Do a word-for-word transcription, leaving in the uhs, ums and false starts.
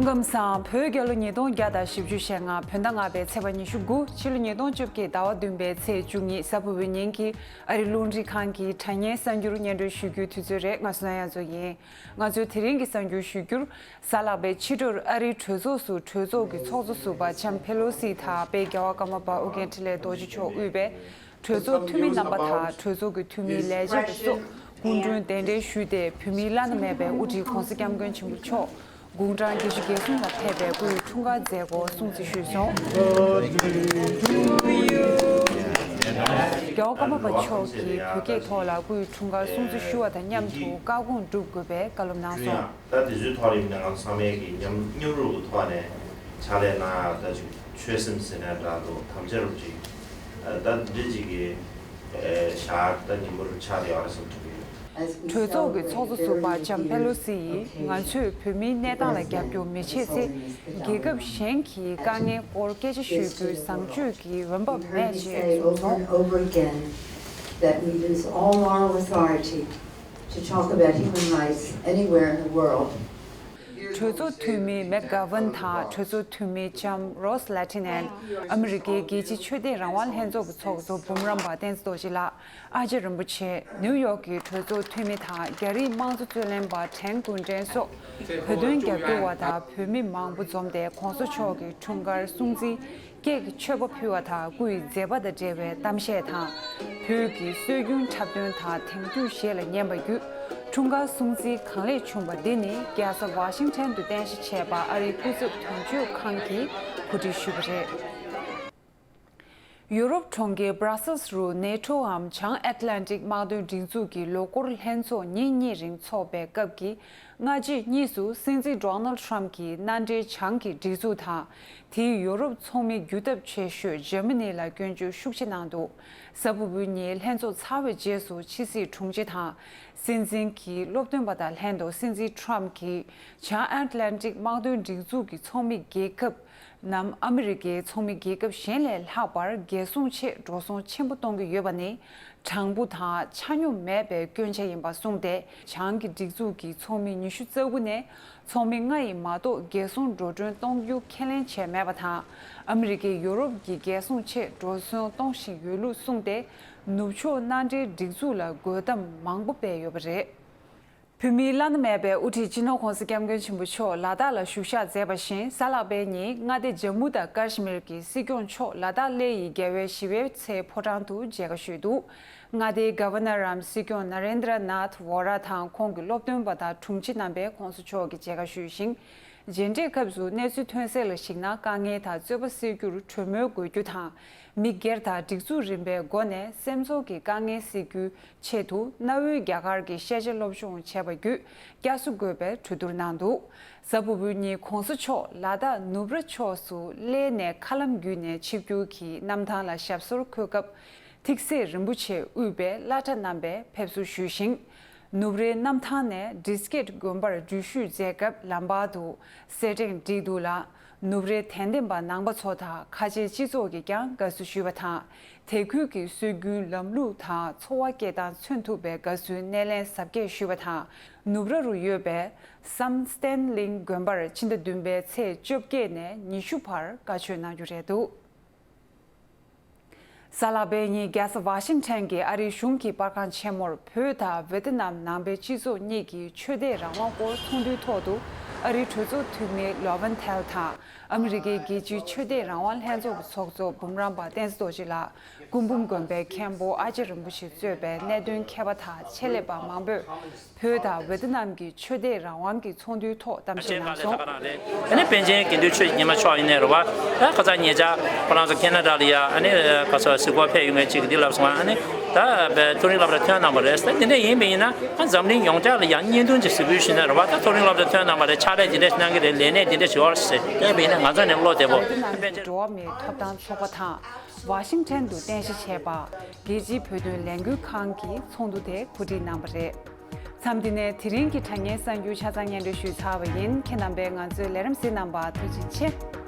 སྐུ་ཁམས་བཟང་། བོད་རྒྱལ་ལོ་ཉིས་སྟོང་བརྒྱ་དང་བཞི་བཅུ་ཞེ་ལྔ། བོད་ཟླ་ལྔ་པའི་ཚེས་པ་ཉི་ཤུ་དགུ། ཕྱི་ལོ་ཉིས་སྟོང་བཅོ་བརྒྱད་ཟླ་བ་བདུན་པའི་ཚེས་བཅུ་གཉིས། གཟའ་ཕུར་བུའི་ཉིན་གྱི་ཨ་རིའི་རླུང་འཕྲིན་ཁང་གི་དྲ་བརྙན་གསར་འགྱུར་སྙན་སྒྲོན་ཞུ་རྒྱུའི་དུས་ཚོད་རེད། ང་སོ་ན་ཡ་མཚོ་ཡིན། ང་ཚོའི་དེ་རིང་གི་གསར་འགྱུར་ཞུ་རྒྱུར། གཟའ་ལྷག་པའི་ཕྱི་དྲོར་ཨ་རིའི་གྲོས་ཚོགས་སུ་གྲོས་ཚོགས་ཀྱི་ཚོགས་གཙོ་ཟུར་པ་ལྕམ་ཕེ་ལོ་སི་དང་དཔལ་རྒྱལ་བ་ཀརྨ་པ་ཨོ་རྒྱན་འཕྲིན་ལས་རྡོ་རྗེ་མཆོག་དབུས་པའི་གྲོས་ཚོགས་འཐུས་མི་རྣམ་པ་དང་གྲོས་ཚོགས་ཀྱི་འཐུས་མིའི་ལས་བྱེད་པ་སོགས་སྐུ་མགྲོན་གདན་འདྲེན་ཞུས་ཏེ། བོད་མིའི་བླ་ན་མེད་པའི་དབུ་ཁྲིད་༸གོང་ས་༸སྐྱབས་མགོན་ཆེན་པོ་མཆོག་དགུང་གྲངས་བརྒྱད་ཅུ་གྱ་གསུམ་ལ་ཕེབས་པའི་སྐུའི་འཁྲུངས་སྐར་མཛད་སྒོ་སྲུང་བརྩི་ཞུས་སོང་། རྒྱལ་བ་ཀརྨ་པ་མཆོག་གིས་བོད་སྐད་ཐོག་ལ་སྐུའི་འཁྲུངས་སྐར་སྲུང་བརྩི་ཞུ་བ་དང་མཉམ་དུ་བཀའ་དགོངས་སྒྲུབ་དགོས་པའི་བཀའ་སློབ་གནང་སོང་། ད་དེ་ཚོའི་ཐོག་ལ་ཡིན་ན་ང་ཚོ་ཚང་མས་ཀྱི་མཉམ་མཉམ་རུབ་ཀྱི་ཐོག་ནས་ཕྱག་ལས་གནང་ཡག་ད་ཅིག་ཆོད་སེམས་ཟེར་ན་འདྲ་འདུག་དམ་བཅའ་རུབ་ཅིག་ད་འདི་འདྲ་ཅིག་གི་ཞག་ད་ཉིན་མོར་ཆགས་བསྡད་ཡོད་རེད་བསམ་གྱི་ཡོད། གྲོས་ཚོགས་ཀྱི་ཚོགས་གཙོ་ཟུར་པ་ལྕམ་ཕེ་ལོ་སི་ཡིས་ང་ཚོས་བོད་མིའི་གནས་སྟངས་ལ་རྒྱབ་སྐྱོར་མི་བྱེད་ཚེ། རྒྱལ་ཁབ་གཞན་གྱི་དཀའ་ངལ་སྐོར་སྐད་ཆ་ཤོད་རྒྱུའི་བཟང་སྤྱོད་ཀྱི་འོས་འབབ་མེད་ཅེས་གསུངས་སོང་། Over again that we use all our authority to talk about human rights anywhere in the world. གྲོས་ཚོགས་འཐུས་མི་མེག་གྷ་ཝན་དང་གྲོས་ཚོགས་འཐུས་མི་ལྕམ་རོས་ལ་ཏི་ནན། ཨ་མི་རི་ཀའི་རྒྱལ་སྤྱིའི་ཆོས་དད་རང་དབང་ལྷན་ཚོགས་ཀྱི་ཚོགས་གཙོ་འབུམ་རམས་པ་བསྟན་འཛིན་རྡོ་རྗེ་ལགས། ཨ་ཅེ་རིན་པོ་ཆེ། ནིའུ་ཡོག་གི་གྲོས་ཚོགས་འཐུས་མི་དང་རྒྱ་རིགས་དམངས་གཙོ་རྩོད་ལེན་པ་ཀྲེན་ཀུན་ཀྲེན་སོགས་བོད་དོན་རྒྱབ་སྐྱོར་བ་དང་བོད་མི་མང་པོ་འཛོམས་ཏེ་༸གོང་ས་མཆོག་གི་འཁྲུངས་སྐར་སྲུང་བརྩི། ཀེག་མཆོད་པ་ཕུལ་བ་དང་སྐུ་ཡི་མཛད་པ་དང་འབྲེལ་བའི་གཏམ་བཤད་དང་། བོད་ཀྱི་སྲོལ་རྒྱུན་འཁྲབ་སྟོན་དང་དེང་དུས་གཞས་ལ་ཉན་པ་བརྒྱུད། འཁྲུངས་སྐར་སྲུང་བརྩིའི་གང་ལེགས་བྱུང་བ་འདི་ནི་རྒྱལ་ས་ཝ་ཤིང་ཊོན་དུ་རྟེན་གཞི་བྱས་པ་ཨ་རིའི་སྐུ་ཚབ་དོན་གཅོད་ཁང་གིས་གོ་སྒྲིག་ཞུས་པ་རེད། ཡུ་རོབ་གྲོང་ཁྱེར་Brussels རུ་ནེ་ཊོའམ་བྱང་ཨེཊ་ལན་ཊིག་དམག་དོན་སྒྲིག་འཛུགས་ཀྱི་ལོ་འཁོར་ལྷན་ཚོགས་ཉིན་གཉིས་རིང་འཚོགས་པའི་སྐབས་ཀྱི་སྔ་རྗེས་གཉིས་སུ་སྲིད་འཛིན་Donald Trump གྱིས་མནའ་འབྲེལ་བྱང་གི་སྒྲིག་འཛུགས་དང་། དེའི་ཡོ་རོབ་ཚོགས་མི་རྒྱུ་སྟོབས་ཆེ་ཤོས་འཇར་མ་ནི་ལ་སྐྱོན་བརྗོད་ཤུགས་ཆེ་གནང་འདུག་གཟའ་ཕུར་བུའི་ཉིན་ལྷན་ཚོགས་ཚར་བའི་རྗེས་སུ་ཕྱི་སྲིད་དྲུང་ཆེ་དང་སྲིད་འཛིན་གྱི་སློབ་སྟོན་པ་དང་ལྷན་དུ་སྲིད་འཛིན་Trump གྱིས་བྱང་ཨེཊ་ལན་ཊིག་དམག་དོན་སྒྲིག་འཛུགས་ཀྱི་ཚོགས་མི་རྒྱལ་ཁབ་ནམ་ཨ་མི་རི་ཀའི་ཚོགས་མི་རྒྱལ་ཁབ་གཞན་ལས་ལྷག་པར་རྒྱལ་སྲུང་ཆེད་འགྲོ་སོང་ཆེན་པོ་གཏོང་གི་ཡོད་པ་ནི། དྲང་པོ་དང་ཆ་སྙོམས་མེད་པའི་སྐྱོན་ཆ་ཡིན་པ་གསུངས་ཏེ། བྱང་གི་སྒྲིག་འཛུགས་ཀྱི་ཚོགས་མི་ཉི་ཤུ་རྩ་དགུ་ནས་ཚོགས་མི་ལྔ་ཡིས་མ་གཏོགས་རྒྱལ་སྲུང་འགྲོ་གྲོན་གཏོང་རྒྱུ་ཁས་ལེན་བྱས་མེད་པ་དང་། ཨ་མི་རི་ཀས་ཡོ་རོབ་ཀྱི་རྒྱལ་སྲུང་ཆེད་འགྲོ་སོང་གཏོང་བཞིན་ཡོད་ལུགས་གསུངས་ཏེ། ནུབ་ཕྱོགས་མནའ་འབྲེལ་སྒྲིག་འཛུགས་ལ་རྒོལ་གཏམ་མང་པོ་སྤེལ་ཡོད་པ་རེད། བོད་མིའི་བླ་ན་མེད་པའི་དབུ་ཁྲིད་སྤྱི་ནོར་༸གོང་ས་༸སྐྱབས་མགོན་ཆེན་པོ་མཆོག་ལ་དྭགས་ལ་བཞུགས་ཞག་མཛད་པ་བཞིན། གཟའ་ལྷག་པའི་ཉིན་མངའ་སྡེ་ཇམ་མུ་དང་ཀར་ཤི་མིར་གྱི་སྲིད་སྐྱོང་མཆོག་ལ་དྭགས་གླེ་ཡི་རྒྱལ་བའི་ཞི་བའི་ཚལ་ཕོ་བྲང་དུ་མཇལ་ཁ་ཞུས་འདུག་མངའ་སྡེའི་གྷ་ཝ་ནར་རམ་སྲིད་སྐྱོང་ན་རེན་དྲ་ནཱཐ་ཝོ་ར་དང་ཁོང་གི་སློབ་སྟོན་པ་དང་དྲུང་ཆེ་རྣམ་པས་༸གོང་ས་མཆོག་གི་མཇལ་ཁ་ཞུས་ཤིང་། མཇལ་འཕྲད་སྐབས་སུ་གནས་ཚུལ་ཐོན་གསལ་ལ་གཞིགས་ན། དཀའ་ངལ་དང་རྩོད་པ་སེལ་རྒྱུར་གྲོས་མོལ་དགོས་རྒྱུ་དང་། མི་སྒེར་དང་སྒྲིག་འཛུགས་རིམ་པའི་སྒོ་ནས་སེམས་ཚོར་གྱི་དཀའ་ངལ་སེལ་རྒྱུའི་ཆེད་དུ། གནའ་བོའི་རྒྱ་གར་གྱི་ཤེས་བྱ་སློབ་སྦྱོང་བྱས་པ་བརྒྱུད་བསྐྱར་གསོ་དགོས་པའི་གྲོས་བསྡུར་གནང་འདུག་གཟའ་ཕུར་བུའི་ཉིན་༸གོང་ས་མཆོག་ལ་དྭགས་ནུབ་ར་ཕྱོགས་སུ་གླེ་ནས་མཁའ་ལམ་བརྒྱུད་ནས་ཆིབས་བསྒྱུར་གྱི་གནམ་ཐང་ལ་ཞབས་སོར་འཁོད་སྐབས། ཐིག་གསེར་རིན་པོ་ཆེ་དབུས་པའི་བླ་གྲྭ་རྣམ་པས་ཕེབས་བསུ་ཞུས་ཤིང་། ནུབ་རའི་གནམ་ཐང་ནས་ཌི་སི་ཀེཊ་དགོན་པར་འགྲུལ་བཞུད་མཛད་སྐབས། ལམ་བར་དུ་སེར་ཕྲེང་བསྒྲིགས་འདུག་ལ། ནུབ་རའི་དད་ལྡན་པ་ནང་པ་ཚོ་དང་ཁ་ཆེ་སྤྱི་ཚོགས་ཀྱིས་ཀྱང་དགའ་བསུ་ཞུས་པ་དང་། དེ་ཁུལ་གྱི་སྲོལ་རྒྱུན་ལམ་ལུགས་དང་འཚོ་བ་སྐྱེལ་སྟངས་མཚོན་ཐུབ་པའི་དགའ་བསུའི་སྣེ་ལེན་གཟབ་རྒྱས་ཞུས་པ་དང་། ནུབ་ར་རུ་ཡོད་པའི་སམ་སྟན་ལིང་དགོན་པར་ཕྱི་ཟླ་བདུན་པའི་ཚེས་བཅོ་བརྒྱད་ནས་ཉི་ཤུ་བར་བཀའ་ཆོས་གནང་རྒྱུ་རེད་འདུག་གཟའ་ལྷག་པའི་ཉིན་རྒྱལ་ས་ཝ་ཤིང་ཊོན་གྱི་ཨ་རིའི་གཞུང་གི་པར་ཁང་ཆེན་མོར་བོད་དང་ཝེ་ཏི་ནམ་ནང་པའི་སྤྱི་ཚོགས་གཉིས་ཀྱི་ཆོས་དད་རང་དབང་སྐོར་ཚོགས་འདུའི་ཐོག་ཏུ་ཨ་རིའི་གྲོས་ཚོགས་འཐུས་མི་ལོ་ཝན་ཐེལ་དང་ཨ་མི་རི་ཀའི་རྒྱལ་སྤྱིའི་ཆོས་དད་རང་དབང་ལྷན་ཚོགས་ཀྱི་ཚོགས་གཙོ་འབུམ་རམས་པ་བསྟན་འཛིན་རྡོ་རྗེ་ལགས། སྐུ་འབུམ་དགོན་པའི་མཁན་པོ་ཨ་ཅེ་རིན་པོ་ཆེ་གཙོས་པའི་གནད་དོན་མཁས་པ་དང་ཆེད་ལས་པ་མང་པོས། བོད་དང་ཝེ་ཏི་ནམ་གྱི་ཆོས་དད་རང་དབང་གི་ཚོགས་འདུའི་ཐོག་གཏམ་བཤད་གནང་སོང་། ཨ་ནི་པཎ་ཆེན་དགེ་འདུན་ཆོས་ཀྱི་ཉི་མ་མཆོག་ཡིན་ནའི་རེད་བ། ད་ཁ་སང་ཉེ་ཆར་ཁོ་རང་ཚོ་ཁེ་ན་ཌ་ལ་ཡ་ཨ་ནི་ཁ་སང་གཟིགས་སྐོར་ཕེབས་ཡོང་མཁན་གཅིག་གིས་འདི་ལབ་སོང་། ཨ་ནི་ད་མཐོ་རིམ་སློབ་གྲྭ་ཐོན་གནང་བ་རེད་ཟེར། དེ་འདྲ་ཡིན་པ་ཡིན་ན་ཨ་འཛམ་གླིང་ཡོངས་ཁྱབ་ལ་ཡང་བརྙན་ཐུང་ཅིག་གཟིགས་འབུལ་ཞུས་ན་རེད་བ། ད་མཐོ་རིམ་སློབ་གྲྭ་ཐོན་གནང་བ་རེད། ཕྱག་ལས་འདི་འདྲ་ཞིག་གནང་གི་རེད། ལས་གནས་འདི་འདྲ་ཞིག་ཡོད་རེད་ཟེར། དེ་ཡིན་པ་ཡིན་ན་ང་ཚོ་ནས་བློ་བདེ་པོ། འགྲོ་བ་མིའི་ཐོབ་ཐང་ཚོགས་པ་དང་ཝ་ཤིང་ཊོན་དུ་རྟེན་གཞི་བྱས་པ་རྒྱལ་སྤྱིའི་བོད་དོན་ལས་འགུལ་ཁང་གིས་ཚོགས་འདུ་དེ་གོ་སྒྲིག་གནང་བ་རེད། མཚམས་འདི་ནས་དེ་རིང་གི་དྲ་བརྙན་གསར་འགྱུར་ཆ་ཚང་སྙན་སྒྲོན་ཞུས་ཚར་བ་ཡིན། ཁྱེད་རྣམ་པས་ང་ཚོའི་ལས་རིམ་གཟིགས་གནང་བར་ཐུགས་རྗེ་ཆེ།